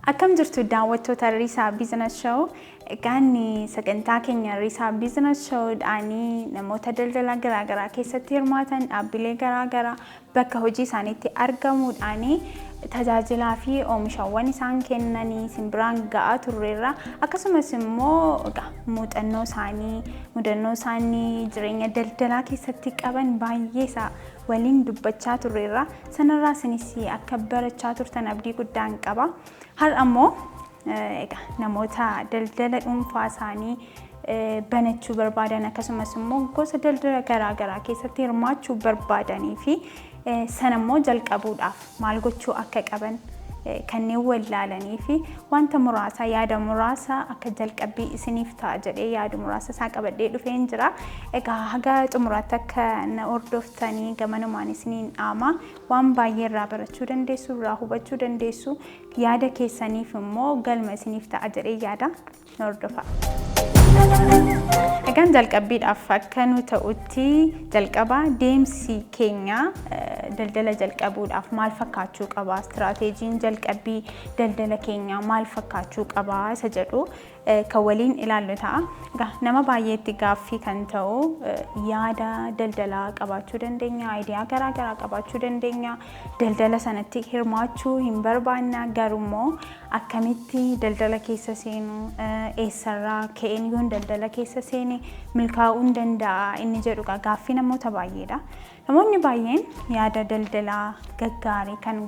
Akkam jirtu, daawwattoota Risaa Business Show? Egaan sagantaa keenya Risaa Business Showdhaanii namoota daldala garaagaraa keessatti hirmaatan, dhaabbilee garaagaraa bakka hojii isaaniitti argamuudhaanii tajaajilaa fi oomishawwan isaan kennanii simbiraan ga'aa turreerra. Akkasumas immoo muuxannoo isaanii, mudannoo isaanii jireenya daldalaa keessatti qaban baay'ee isaa waliin dubbachaa turreerra. Sanarraa isinis akka barachaa turtan abdii guddaan qaba. Har'a immoo egaa namoota daldala dhuunfaa isaanii banachuu barbaadan, akkasumas immoo gosa daldala garaagaraa keessatti hirmaachuu barbaadanii fi sana immoo jalqabuudhaaf maal gochuu akka qaban kanneen wallaalanii fi wanta muraasa, yaada muraasa akka jalqabbii isiniif ta'a jedhee yaadu muraasa isaa qabadhee dhufeen jira. Egaa haga xumuraatti akka na hordoftanii gamanumaan isiniin dhaama. Waan baay'ee irraa barachuu dandeessu, irraa hubachuu dandeessu, yaada keessaniif immoo galma isiniif ta'a jedhee yaada, na hordofa. Egaan jalqabbiidhaaf akka nu ta'utti, jalqaba deemsi keenya daldala jalqabuudhaaf maal fakkaachuu qaba? Istiraateejiin jalqabbii daldala keenyaa maal fakkaachuu qaba? Isa jedhu kan waliin ilaallu ta'a. Egaa nama baay'eetti gaaffii kan ta'u, yaada daldalaa qabaachuu dandeenya, idea garaa garaa qabaachuu dandeenya, daldala sanatti hirmaachuu hin barbaanna, garuummoo akkamitti daldala keessa seenuu, eessarraa ka'een yoon daldala keessa seene milkaa'uu hin danda'a inni jedhu gaaffii namoota baay'eedha. Namoonni baay'een yaada daldalaa gaggaarii kan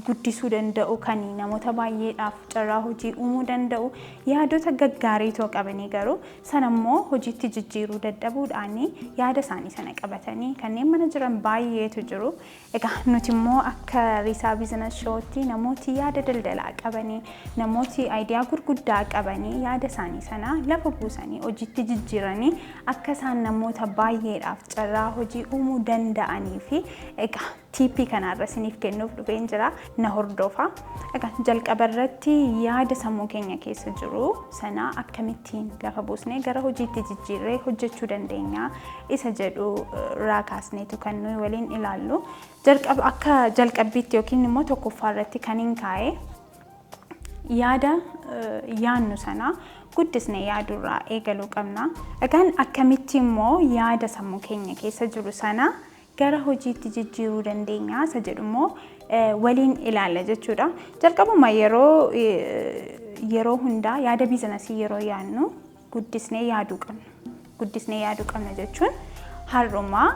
guddisuu danda'u, kan namoota baay'eedhaaf carraa hojii uumuu danda'u yaadota gaggaarii too qabanii, garuu sana immoo hojiitti jijjiiruu dadhabuudhaan yaada isaanii sana qabatanii kanneen mana jiran baay'eetu jiru. Egaa nuti immoo akka Risaa Business Showtti namooti yaada daldalaa qabanii, namooti idea gurguddaa qabanii, yaada isaanii sana lafa buusanii hojiitti jijjiiranii akka isaan namoota baay'eedhaaf carraa hojii uumuu danda'anii fi egaa tip kanarra isiniif kennuuf dhufeen jira, na hordofa. Egaa jalqaba irratti yaada sammuu keenya keessa jiru sana akkamittiin lafa buusnee gara hojiitti jijjiirree hojjechuu dandeenya isa jedhu irraa kaasneetu kan nuyi waliin ilaallu. Jalqaba akka jalqabbiitti yookiin immoo tokkoffaa irratti kan hin kaa'e, yaada yaannu sana guddisnee yaadurraa eegaluu qabna. Egaan akkamitti immoo yaada sammuu keenya keessa jiru sana gara hojiitti jijjiiruu dandeenya isa jedhu immoo waliin ilaalla jechuudha. Jalqabuma yeroo hundaa yaada business yeroo yaadnu guddisnee yaaduu qabna. Guddisnee yaaduu qabna jechuun har'umaa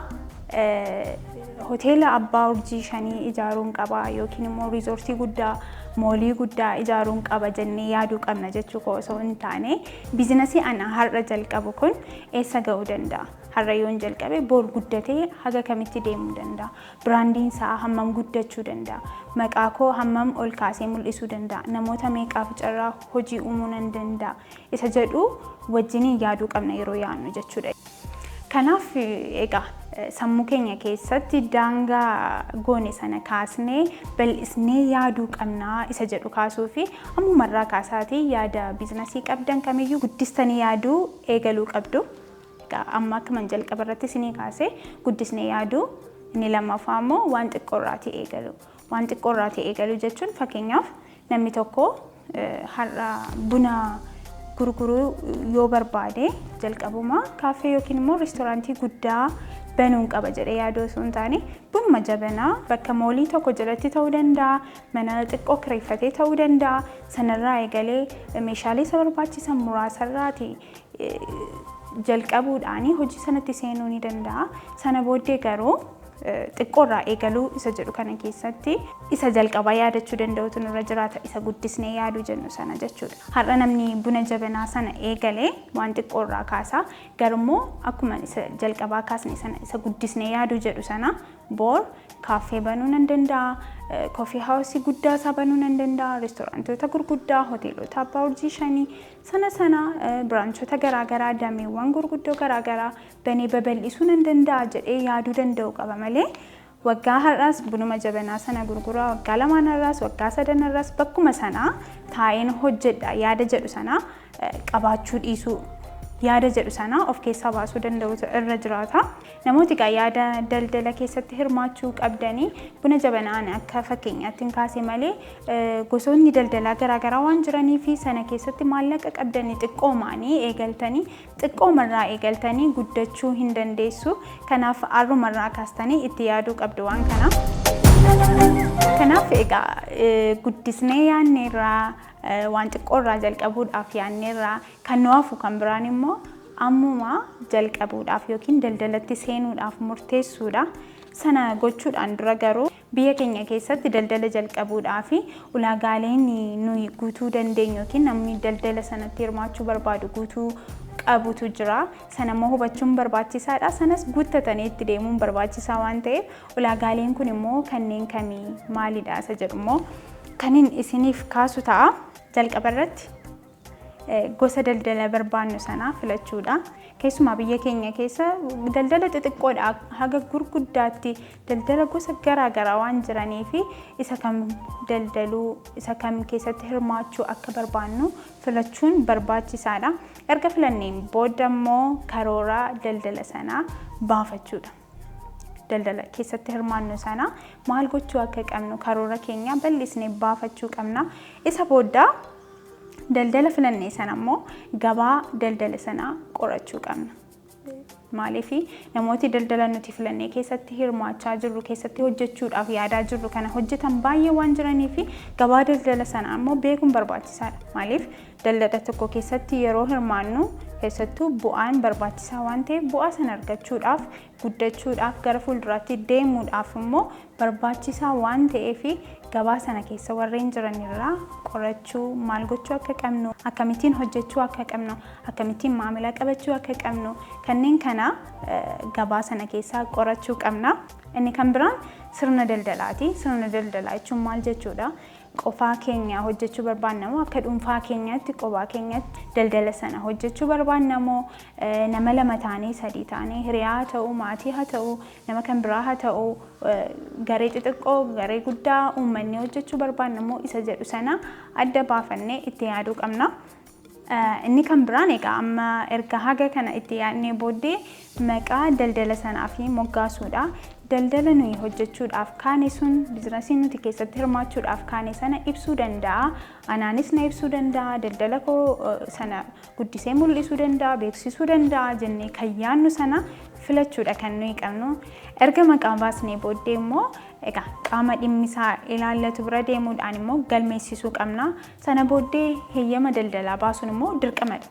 hoteela abbaa urjii 5 ijaaruun qaba yookiin immoo resort guddaa, mall guddaa ijaaruun qaba jennee yaaduu qabna jechuu koo osoo hin taane, business ana har'a jalqabu kun eessa ga'uu danda'a? Har'a yoon jalqabe bor guddatee haga kamitti deemuu danda'a? Brandiin isaa hammam guddachuu danda'a? Maqaa koo hammam ol kaasee mul'isuu danda'a? Namoota meeqaaf carraa hojii uumuu nan danda'a? Isa jedhu wajjiniin yaaduu qabna yeroo yaadnu jechuudha. Kanaaf egaa sammuu keenya keessatti daangaa goone sana kaasnee bal'isnee yaaduu qabnaa isa jedhu kaasuu fi ammumarraa kaasaatii yaada business qabdan kamiyyuu guddistanii yaaduu eegaluu qabdu. Amma akkuma jalqaba irratti isinii kaasee, guddisnee yaaduu. Inni lammaffaa immoo waan xiqqoorraatii eegalu. Waan xiqqoorraatii eegaluu jechuun, fakkeenyaaf namni tokko har'a buna gurguruu yoo barbaade, jalqabuma kaaffee yookiin immoo restaurant guddaa banuun qaba jedhee yaaduu osoo hin taane, bunuma jabanaa bakka mall tokko jalatti ta'uu danda'a, mana xiqqoo kireeffatee ta'uu danda'a. Sanarraa eegalee meeshaalee isa barbaachisan muraasarraati jalqabuudhaan hojii sanatti seenuu ni danda'a. Sana booddee garuu xiqqoorraa eegaluu isa jedhu kana keessatti isa jalqabaa yaadachuu danda'utu nurra jiraata, isa guddisnee yaaduu jennu sana jechuudha. Har'a namni buna jabanaa sana eegalee waan xiqqoorraa kaasaa, garummoo akkuma isa jalqabaa kaasne sana, isa guddisnee yaaduu jedhu sana, boor kaaffee banuu nan danda'a, coffee house guddaa isaa banuu nan danda'a, restaurantoota gurguddaa, hoteelota abbaa urjii 5 sana sana, branchota garaagaraa, dameewwan gurguddoo garaagaraa banee babal'isuu nan danda'a jedhee yaaduu danda'u qaba malee, waggaa har'aas bunuma jabanaa sana gurguraa, waggaa lamaan har'aas, waggaa sadan har'aas bakkuma sanaa taa'een hojjedha yaada jedhu sana qabaachuu dhiisuu. Yaada jedhu sana of keessaa baasuu danda'utu irra jiraata. Namooti egaa yaada daldala keessatti hirmaachuu qabdanii, buna jabanaan akka fakkeenyaatti hin kaase malee, gosoonni daldalaa garaagaraa waan jiranii fi sana keessatti maallaqa qabdanii xiqqoomaanii eegaltanii, xiqqoomarraa eegaltanii guddachuu hin dandeessu. Kanaaf har'umarraa kaastanii itti yaaduu qabdu waan kana. Kanaaf egaa guddisnee yaadneerraa, waan xiqqoorraa jalqabuudhaaf yaadneerraa, kan nu hafu kan biraan immoo ammuma jalqabuudhaaf yookiin daldalatti seenuudhaaf murteessuudha. Sana gochuudhaan dura garuu biyya keenya keessatti daldala jalqabuudhaaf ulaagaaleen nuyi guutuu dandeenyu yookiin namni daldala sanatti hirmaachuu barbaadu guutuu qabutu jira. Sana immoo hubachuun barbaachisaadha. Sanas guuttatanii itti deemuun barbaachisaa waan ta'eef, ulaagaaleen kun immoo kanneen kamii, maalidha isa jedhu immoo kanin isiniif kaasu ta'a. Jalqaba irratti gosa daldala barbaannu sanaa filachuudha. Keessumaa biyya keenya keessa daldala xixiqqoodha haga gurguddaatti daldala gosa garaa garaa waan jiranii fi isa kam daldaluu, isa kam keessatti hirmaachuu akka barbaannu filachuun barbaachisaadha. Erga filanneen booda immoo karoora daldala sanaa baafachuudha. Daldala keessatti hirmaannu sana maal gochuu akka qabnu karoora keenya bal'isnee baafachuu qabna. Isa booda daldala filannee sana immoo gabaa daldala sanaa qorachuu qabna. Maaliif, namooti daldala nuti filannee keessatti hirmaachaa jirru, keessatti hojjechuudhaaf yaadaa jirru kana hojjetan baay'ee waan jiranii fi gabaa daldala sanaa immoo beekuun barbaachisaadha. Maaliif, daldala tokko keessatti yeroo hirmaannu keessattuu bu'aan barbaachisaa waan ta'eef, bu'aa sana argachuudhaaf, guddachuudhaaf, gara fuulduraatti deemuudhaaf immoo barbaachisaa waan ta'eef, gabaa sana keessa warreen jiran irraa qorachuu, maal gochuu akka qabnu, akkamittiin hojjechuu akka qabnu, akkamittiin maamila qabachuu akka qabnu, kanneen kana gabaa sana keessaa qorachuu qabna. Inni kan biraan sirna daldalaati. Sirna daldalaa jechuun maal jechuudha? Qofaa keenya hojjechuu barbaanna moo, akka dhuunfaa keenyaatti qofaa keenyatti daldala sana hojjechuu barbaanna moo, nama lama taanee, sadii taanee, hiriyaa haa ta'u, maatii haa ta'u, nama kan biraa haa ta'u, garee xixiqqoo, garee guddaa uummanni hojjechuu barbaanna moo isa jedhu sana adda baafannee itti yaaduu qabna. Inni kan biraan egaa amma erga haga kana itti yaadnee booddee maqaa daldala sanaa fi moggaasuudha. Daldala nuyi hojjechuudhaaf kaane sun, biizinasii nuti keessatti hirmaachuudhaaf kaane sana ibsuu danda'a. Anaanis na ibsuu danda'a. Daldala koo sana guddisee mul'isuu danda'a, beeksisuu danda'a jennee kan yaadnu sana filachuudha kan nuyi qabnu. Erga maqaa baasnee booddee immoo egaa qaama dhimmisaa ilaallatu bira deemuudhaan immoo galmeessisuu qabna. Sana booddee heeyyama daldalaa baasuun immoo dirqamadha.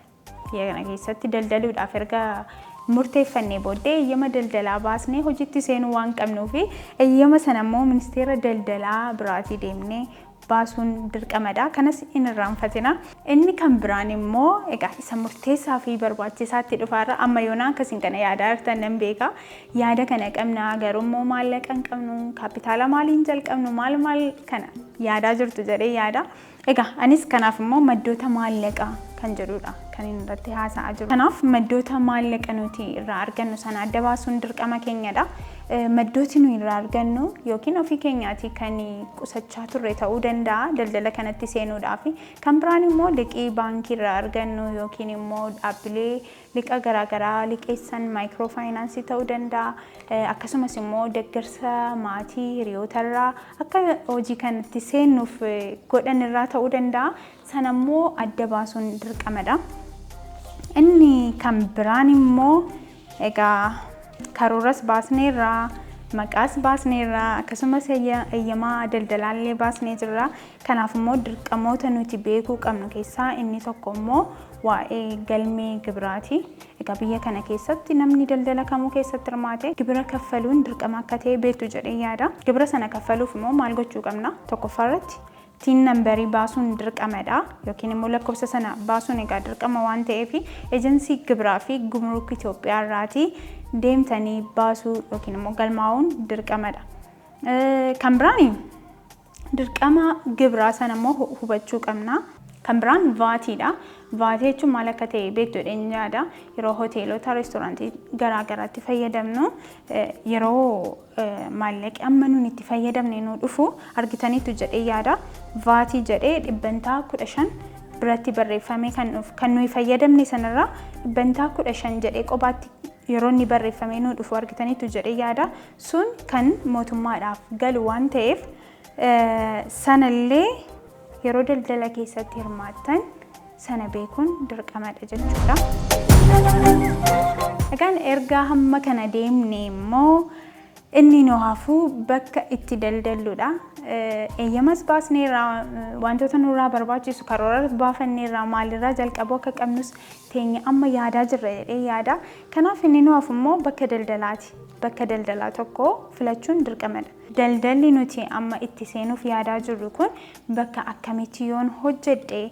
Biyya kana keessatti daldaluudhaaf erga murteeffannee booddee heeyyama daldalaa baasnee hojiitti seenuu waan qabnuuf, heeyyama sana immoo ministeera daldalaa biraatii deemnee baasuun dirqamadha. Kanas hin irraanfatina. Inni kan biraan immoo egaa isa murteessaa fi barbaachisaatti dhufaarra. Amma yoonaa akkasiin kana yaadaa jirtan nan beeka. Yaada kana qabna, garuu immoo maallaqa hin qabnu, kaapitaala maaliin jalqabnu, maal maal kana yaadaa jirtu jedhee yaada. Egaa anis kanaaf immoo maddoota maallaqaa kan jedhudha kan inni irratti haasa'aa jiru. Kanaaf maddoota maallaqa nuti irraa argannu sana adda baasuun dirqama keenyadha. Maddooti nuyi irraa argannu yookiin ofii keenyaati kan qusachaa turre ta'uu danda'a daldala kanatti seenuudhaaf. Kan biraan immoo liqii baankii irraa argannu yookiin immoo dhaabbilee liqa garaagaraa liqeessan, maayikiroo faayinaansii ta'uu danda'a. Akkasumas immoo deeggarsa maatii, hiriyootarraa akka hojii kanatti seennuuf godhan irraa ta'uu danda'a. Sana immoo adda baasuun dirqamadha. Inni kan biraan immoo egaa karooras baasneerraa, maqaas baasneerraa, akkasumas eeyyamaa daldalaallee baasnee jirra. Kanaaf immoo dirqamoota nuti beekuu qabnu keessaa inni tokko immoo waa'ee galmee gibiraati. Egaa biyya kana keessatti namni daldala kamuu keessatti hirmaate gibira kaffaluun dirqama akka ta'e beektu jedhee yaada. Gibira sana kaffaluuf immoo maal gochuu qabna? Tokkoffaa irratti TIN numberii baasuun dirqamadha, yookiin immoo lakkoofsa sana baasuun egaa dirqama waan ta'eef, ejensii gibiraa fi gumruk Itoophiyaa irraatii deemtanii baasuu yookiin immoo galmaa'uun dirqamadha. Kan biraan dirqama gibiraa sana immoo hubachuu qabna. Kan biraan VATiidha. VATii jechuun maal akka ta'e beektu jedheen yaada. Yeroo hoteelota, reestooraantii garaa garaatti fayyadamnu, yeroo maallaqi amma nuun itti fayyadamne nu dhufu argitaniitu jedhee yaada. VATii jedhee 15% biratti barreeffamee kan dhufu kan nuyi fayyadamne sanarraa 15% jedhee qobaatti yeroo inni barreeffamee nu dhufu argitaniitu jedhee yaada. Sun kan mootummaadhaaf galu waan ta'eef, sanallee yeroo daldala keessatti hirmaattan sana beekuun dirqamadha jechuudha. Egaan ergaa hamma kana deemne immoo inni nu hafu bakka itti daldalludha. Eeyyamas baasneerraa, wantoota nurraa barbaachisu karoora baafanneerraa, maalirraa jalqabuu akka qabnus teenya amma yaadaa jirra jedhee yaada. Kanaaf inni nu hafu immoo bakka daldalaati. Bakka daldalaa tokko filachuun dirqamadha. Daldalli nuti amma itti seenuuf yaadaa jirru kun bakka akkamitti yoon hojjedhe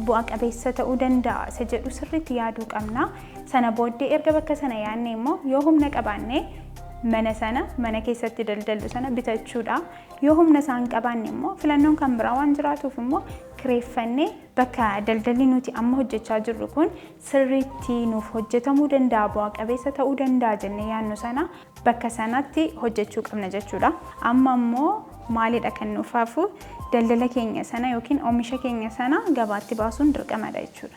bu'a qabeessa ta'uu danda'a isa jedhu sirriitti yaaduu qabna. Sana booddee erga bakka sana yaadne immoo, yoo humna qabaanne mana sana, mana keessatti daldallu sana bitachuudha. Yoo humna isaan qabaanne immoo filannoon kan biraa waan jiraatuuf immoo kireeffannee bakka daldalli nuti amma hojjechaa jirru kun sirriitti nuuf hojjetamuu danda'a, bu'a qabeessa ta'uu danda'a jennee yaadnu sana bakka sanatti hojjechuu qabna jechuudha. Amma immoo maalidha kan nuuf hafu? Daldala keenya sana yookiin oomisha keenya sana gabaatti baasuun dirqamadha jechuudha.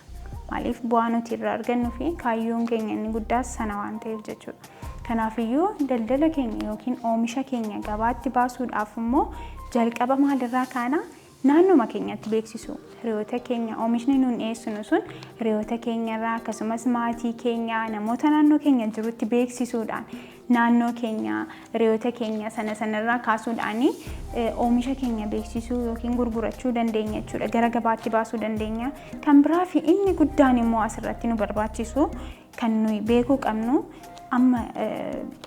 Maaliif? Bu'aa nuti irraa argannuu fi kaayyoon keenya inni guddaas sana waan ta'eef jechuudha. Kanaafiyyuu daldala keenya yookiin oomisha keenya gabaatti baasuudhaaf immoo jalqaba maalirraa kaana? Naannuma keenyatti beeksisu. Hiriyoota keenya, oomishni nuun dhiyeessinu sun hiriyoota keenyarraa, akkasumas maatii keenya, namoota naannoo keenya jirutti beeksisuudhaan, naannoo keenya, hiriyoota keenya sana sanarraa kaasuudhaan oomisha keenya beeksisuu yookiin gurgurachuu dandeenya jechuudha. Gara gabaatti baasuu dandeenya. Kan biraa fi inni guddaan immoo asirratti nu barbaachisu, kan nuyi beekuu qabnu, amma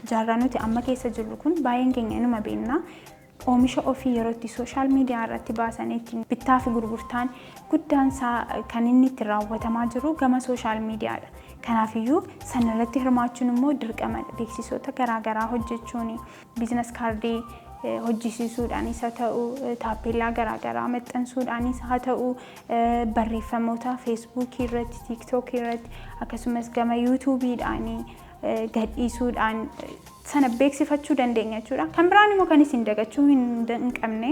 jaarraa nuti amma keessa jirru kun baay'een keenya inuma beekna. Oomisha ofii yeroo itti social media irratti baasanii ittiin bittaa fi gurgurtaan guddaan isaa kan inni itti raawwatamaa jiru gama social mediadha. Kanaafiyyuu sanarratti hirmaachuun immoo dirqamadha. Beeksisoota garaagaraa hojjechuun, business cardii hojjisiisuudhaanis haa ta'u, taappellaa garaagaraa maxxansuudhaanis haa ta'u, barreeffamoota Facebookii irratti, TikTokii irratti, akkasumas gama YouTubeiidhaan gadhiisuudhaan sana beeksifachuu dandeenya jechuudha. Kan biraan immoo kan isin dagachuu hin qabne,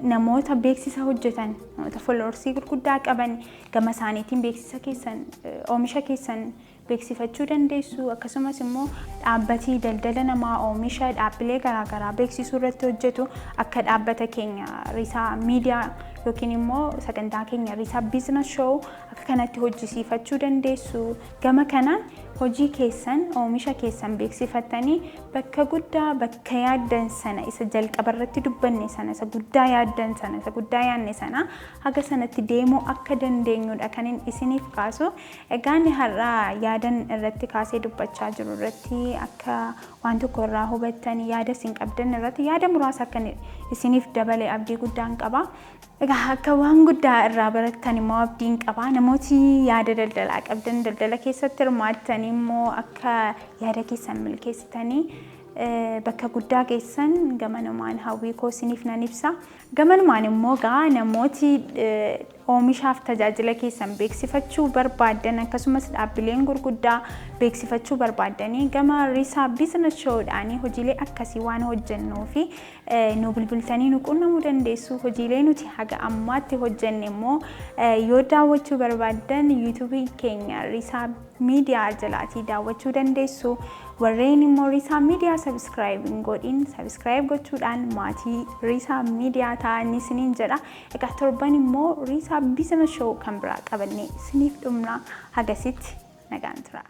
namoota beeksisa hojjetan, namoota followersii gurguddaa qaban gama isaaniitiin beeksisa keessan, oomisha keessan beeksifachuu dandeessu. Akkasumas immoo dhaabbatii daldala namaa, oomisha dhaabbilee garaagaraa beeksisuu irratti hojjetu, akka dhaabbata keenya Risaa Miidiyaa yookiin immoo sagantaa keenya Risaa Business Show akka kanatti hojjisiifachuu dandeessu. Gama kanaan hojii keessan, oomisha keessan beeksifattanii bakka guddaa, bakka yaaddan sana, isa jalqaba irratti dubbanne sana, isa guddaa yaaddan sana, isa guddaa yaadne sana haga sanatti deemuu akka dandeenyudha kan isiniif kaasu. Egaan har'a yaadan irratti kaasee dubbachaa jiru irratti akka waan tokko irraa hubattan, yaada isin qabdan irratti yaada muraasa akka isiniif dabale abdii guddaan qaba. Egaa akka waan guddaa irraa barattan immoo abdiin qaba. Namooti yaada daldalaa qabdan, daldala keessatti hirmaattan immoo akka yaada keessan milkeessitanii bakka guddaa geessan gamanumaan hawwii koo isiniif nan ibsa. Gamanumaan immoo gaa namooti oomishaaf tajaajila keessan beeksifachuu barbaaddan, akkasumas dhaabbileen gurguddaa beeksifachuu barbaaddanii, gama Risaa Business Showdhaanii hojiilee akkasii waan hojjennuu fi nu bilbiltanii nu qunnamuu dandeessu. Hojiilee nuti haga ammaatti hojjenne immoo yoo daawwachuu barbaaddan YouTubeii keenya Risaa Miidiyaa jalaatii daawwachuu dandeessu. Warreen immoo Risaa Miidiyaa subscribe hin godhin, subscribe gochuudhaan maatii Risaa Miidiyaa ta'anii isiniin jedha. Egaa torban immoo Risaa Business Show kan biraa qabannee isiniif dhumna. Hagasitti nagaan tura.